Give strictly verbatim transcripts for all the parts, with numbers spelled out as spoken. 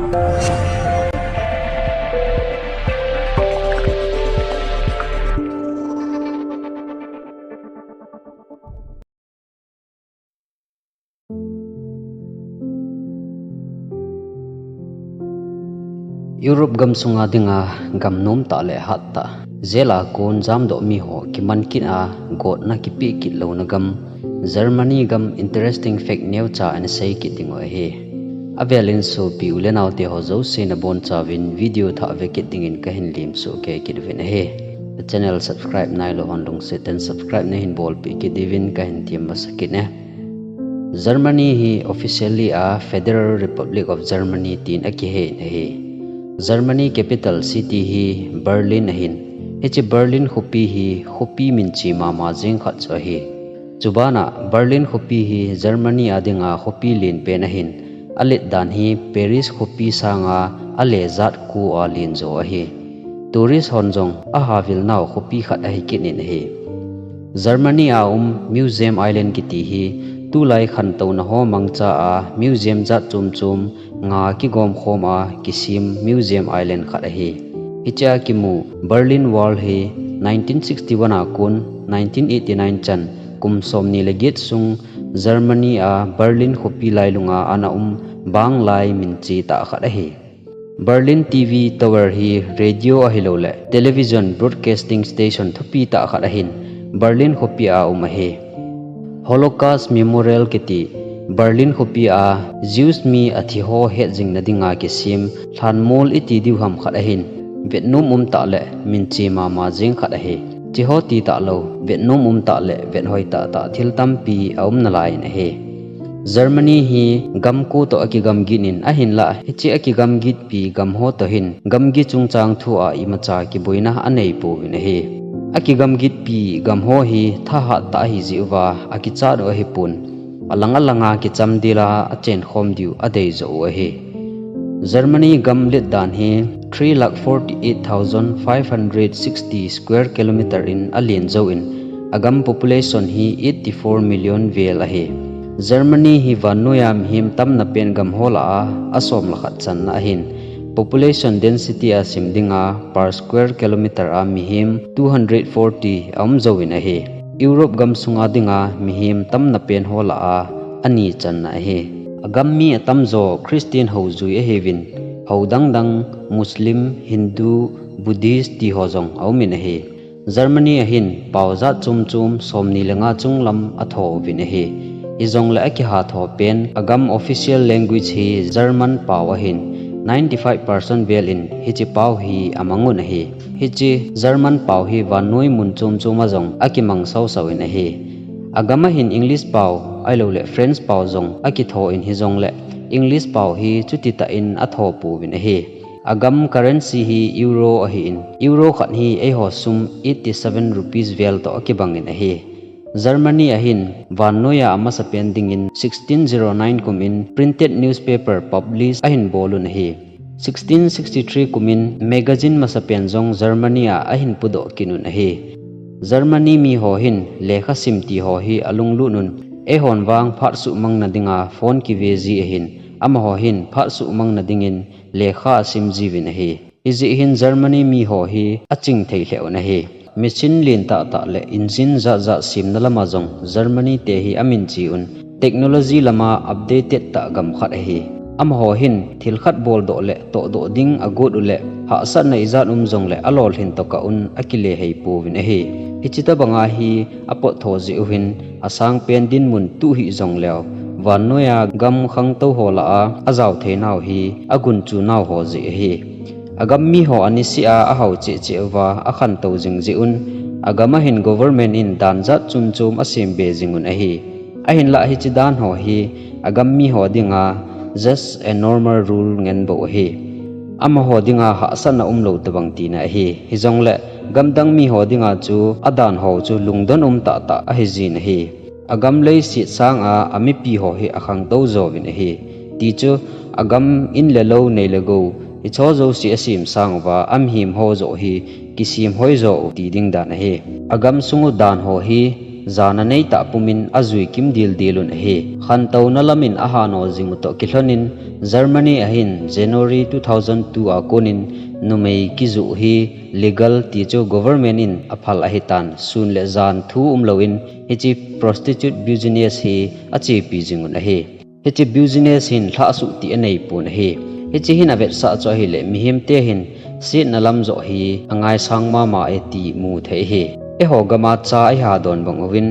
Europe gam sunga dinga gam nom tah le hat tah, jail a kon jamdoh mi ho kiman kit a, gotna kipeh kit louna gam Germany gam interesting fact neocha ana sei kit ding u ahi. Avel in sopi u le nao te ho jouse na bonchauvin video thah ve kit dingin kahin lim soh kei kit uvin ahi. Channel subscribe nailou hon lungset in subscribe nahin bolpeh kit diuvin kahin tem masa kit e. Germany hi officially a Federal Republic of Germany tin akihei in ahi. Germany capital city hi Berlin ahin. Hiche Berlin khopi hi khopi minche mama jeng khat chu ahi. Chubana Berlin khopi hi Germany a dinga khopi len pen ahin. Alet dan hi Paris khopi sanga ale jat ko a len jo ahi. Tourist hon jong ahavil nau khopi khat ahi kit in ahi. Germany a um Museum Island kiti hi tulai khantouna ho mangcha a museum jat chom chom nga kigom khom a kisem Museum Island khat ahi. Hichea kimu Berlin Wall hi nineteen sixty-one a kon nineteen eighty-nine chan kum somni le get sung Germany a Berlin khopi lailunga ana um banglai minche tah khat ahi. Berlin T V Tower hi radio ahilouleh television broadcasting station thupi tah khat ahin Berlin khopi a um ahi. Holocaust Memorial kiti Berlin khopi a Jews mi athi ho hetjingna dinga kisem lhanmol iti diu ham khat ahin vetnom um tah le minche mama jeng khat ahi. Hiche ho ti talou vetnom um tah le vethoi tahtah thil tampi aum nalai in ahi. Germany hi gam ko toh akigam gin in ahinlah hiche akigam gitpi gam ho toh hin gamgi chungchang thua imacha kiboina anei pouvin ahi. Akigam gitpi gam ho hi thahat tah ahi jeh uva akichat u ahipon, alang alanga kichamdel a achenkhom diu adei joh u ahi. Germany gam let dan hi three lakh forty-eight thousand five hundred sixty square kilometer in alen jouvin, agam population hi eighty-four million vel ahi. Germany hi vannoiya mihem tamna pen gam ho lah a asom le khat channa ahin, population density a sim dinga per square kilometer a mihem two hundred forty aum jouvin ahi. Europe gam sunga dinga mihem tamna pen ho lah a ani channa ahi. Agam mi atamjo Christian hou jui ahiuvin, hou dangdang Muslim, Hindu, Buddhist ti ho jong aumin ahi. Germany a hin pao jat chom chom somni le nga chunglam atho uvin ahi. Hijongle akiha tho pen agam official language hi German pao ahin ninety-five percent vel in hiche pao hi amangun ahi. Hiche German pao hi vannoi mun chom chom a jong akimang sausau in ahi. Agam a hin English pao ahilouleh French pao jong akitho in hijongle English pao hi chutitah in atho pouvin ahi. Agam currency hi euro ahin, euro khat hi eiho sum eighty-seven rupees vel toh akibangin ahi. Germany a hin vannoiya amasapen dingin sixteen zero nine kum in printed newspaper publish ahin bolun ahi. Sixteen sixty-three kumin magazine masapen jong Germany a ahin pudoh kitun ahi. Germany miho hin lekha sim ti ho hi alunglut un, eihon vang phat suhmang na dinga phone kive ji ahin, amaho hin phat suhmang na dingin lekha asim jiuvin ahi. Hijeh hin Germany miho hi aching thei lheh un ahi. Machine lentah tah le engine jat jat semna lama jong Germany te hi amin che un, technology lama updated tah gam khat ahi. Amaho hin thil khat boldoh le tohdoh ding agot uleh hahsatna ijat um jongle alolhin tokah un akile hei pouvin ahi. Hiche tobanga hi apot tho jeh u hin asangpen dinmun tuh hih jongleu, vannoiya gam khangtou ho lah a ajao theinau hi agunchu nau ho jeh ahi. Agam miho aniseh a ahao cheh cheh uva akhantou jing jeh un, agam a hin government in dan jat chom chom asem be jingun ahi. Ahinlah hiche dan ho hi agam miho dinga just a normal rule ngen bou ahi. Amaho dinga hahsatna umlou tobang tina ahi. Hijongle gamdang miho dinga chu adan ho chu lungdon um tahtah ahijin ahi. Agam leiset sanga amipi ho hi akhangtou jouvin ahi. Tichu agam in le lou nei le gou hicheho jouse asem sang uva amihem ho joh hi kisem hoi joh u ti ding dan ahi. Agam sungu dan ho hi jana neitah pumin ajui kim dildil un ahi. Khantouna lamin ahano jing u toh kilhonin Germany ahin January two thousand two a konin numei kijuh hi legal ti chu government in aphal ahitan, sun le jan thu umlouvin hiche prostitute business hi achepi jing un ahi. Hiche business hin lhahsuh ti anei pon ahi. Hiche hin avetsah chu ahileh mihemte hin setna lam joh hi angaisang mama e ti mu thei ahi. Eiho gama cha iha don bang uvin,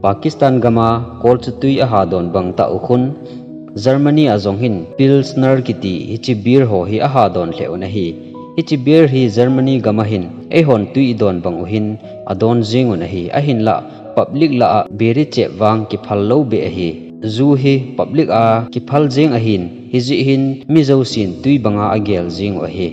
Pakistan gama kolchutui aha don bang tah u khun, Germany a jong hin Pilsner kiti hiche beer ho hi aha don lheh un ahi. Hiche beer hi Germany gam ahin eihon tui idon bang u hin adon jing un ahi. Ahinlah public lah a biri chep vang kiphal lou beh ahi. Ju hi public a kiphal jeng ahin, hijeh hin mi jousen tui banga agel jing u ahi.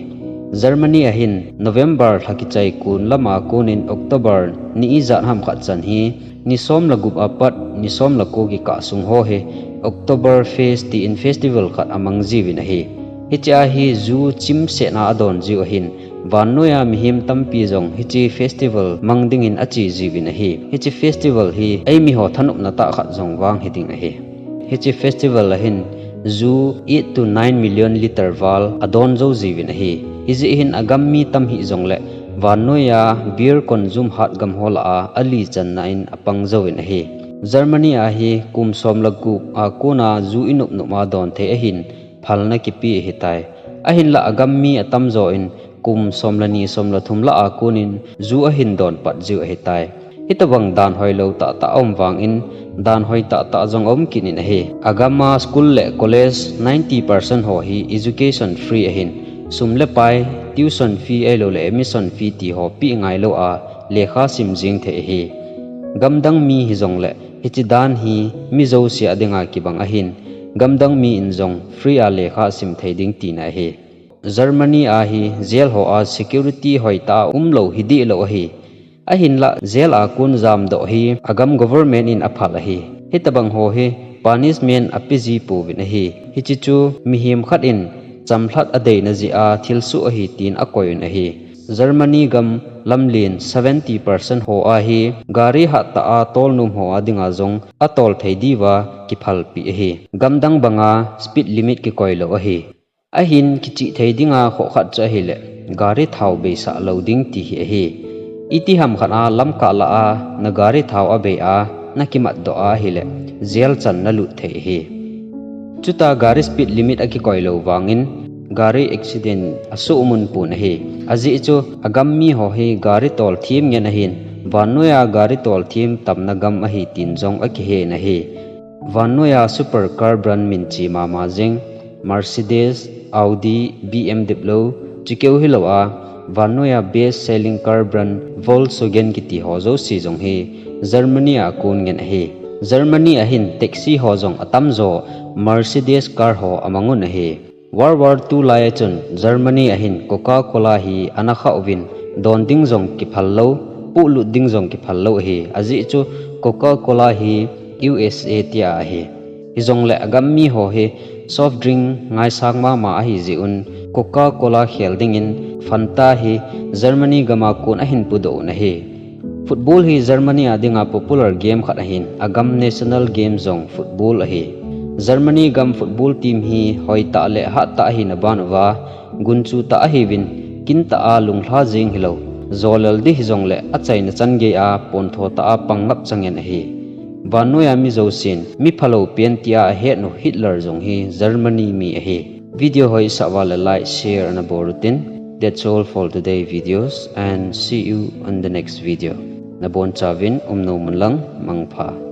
Germany ahin November lha kichai kun lama konin October ni ijat ham khat chan hi ni som le gup apat ni som le ko kikah sung ho hi Oktoberfest tin festival khat amang jiuvin ahi. Hiche a hi ju chimsetna adon jiu ahin, vannoiya mihem tampi jong hiche festival mang dingin ache jiuvin ahi. Hiche festival hi eimiho thanopna tah khat jong vang hiding ahi. Hiche festival ahin ju eight to nine million liter val adon jou jiuvin ahi. Hijeh hin agam mi tam hih jongleh vannoiya beer consume hat gam ho lah a alichanna in apang jouvin ahi. Germany a hi kum som le gup a kona ju inop nop a don thei ahin phalna kipe ahitai. Ahinlah agam mi atamjo in kum som le ni som le thum lah a konin ju ahin don pat jiu ahitai. Hitobang dan hoilou tahtah aum vangin dan hoi tahtah jong aum kit in ahi. Agam a school le college ninety percent ho hi education free ahin, sum le pai, tuition fee ahilouleh admission fee ti ho pe ngailou a lekha sim jing thei ahi. Gamdang mi hijongleh hiche dan hi mi jouse a dinga kibang ahin, gamdang mi in jong free a lekha sim thei ding tina ahi. Germany a hi jail ho a security hoitah a umlou hi dihlou ahi. Ahinlah jail a kon jamdoh hi agam government in aphal ahi. Hitobang ho hi punishment ape ji pouvin ahi. Hiche chu mihem khat in chamlhat adeina jeh a thilsoh ahi tin akoi un ahi. Germany gam lamlen seventy percent ho a hi gari hattah a tolnom ho a dinga jong atol thei diuva kiphalpeh ahi. Gamdang banga speed limit kikoilou ahi. Ahin kichih thei dinga khoh khat chu ahileh gari thao beisah lou ding ti hi ahi. Itiham khat a lamkah lah a nagari thao abei a nakimatdoh a ahileh jail chan nalut thei ahi. Chuti a gari speed limit akikoilou vangin gari accident asoh mun pon ahi. Ajeh chu agam mi ho hi gari tolthem ngen ahin, vannoiya gari tolthem tamna gam ahi tin jong akihen ahi. Vannoiya supercar brand minche mama jeng, Mercedes, Audi, B M W, chukeu hilou a, vannoiya best selling car brand Volkswagen kiti ho jouse jong hi Germany a kon ngen ahi. Germany ahin taxi ho jong atamjo Mercedes car ho amangun ahi. World War two lai a chun Germany ahin Coca-Cola hi anakhah uvin, don ding jong kiphal lou, pohlut ding jong kiphal lou ahi. Ajeh chu Coca-Cola hi U S A tia ahi. Hijongleh agam mi ho hi soft drink ngaisang mama ahijeh un Coca-Cola khel dingin Fanta hi Germany gam a kon ahin pudoh un ahi. Football hi Germany a dinga popular game khat ahin, agam national game jong football ahi. Germany gam football team hi hoitah le hattah ahina ban uva, gunchu tah ahiuvin, kintah a lunglha jeng hilou, jolel ding hijongleh achaina chan gei a pontho tah a pang ngap changen ahi. Vannoiya mi jousen mi phalou pen tia ahet u Hitler jong hi Germany mi ahi. Video hoisah uva le like, share ana bol utin. That's all for today videos and see you on the next video. Nabonchauvin umnom un lang, mangpha.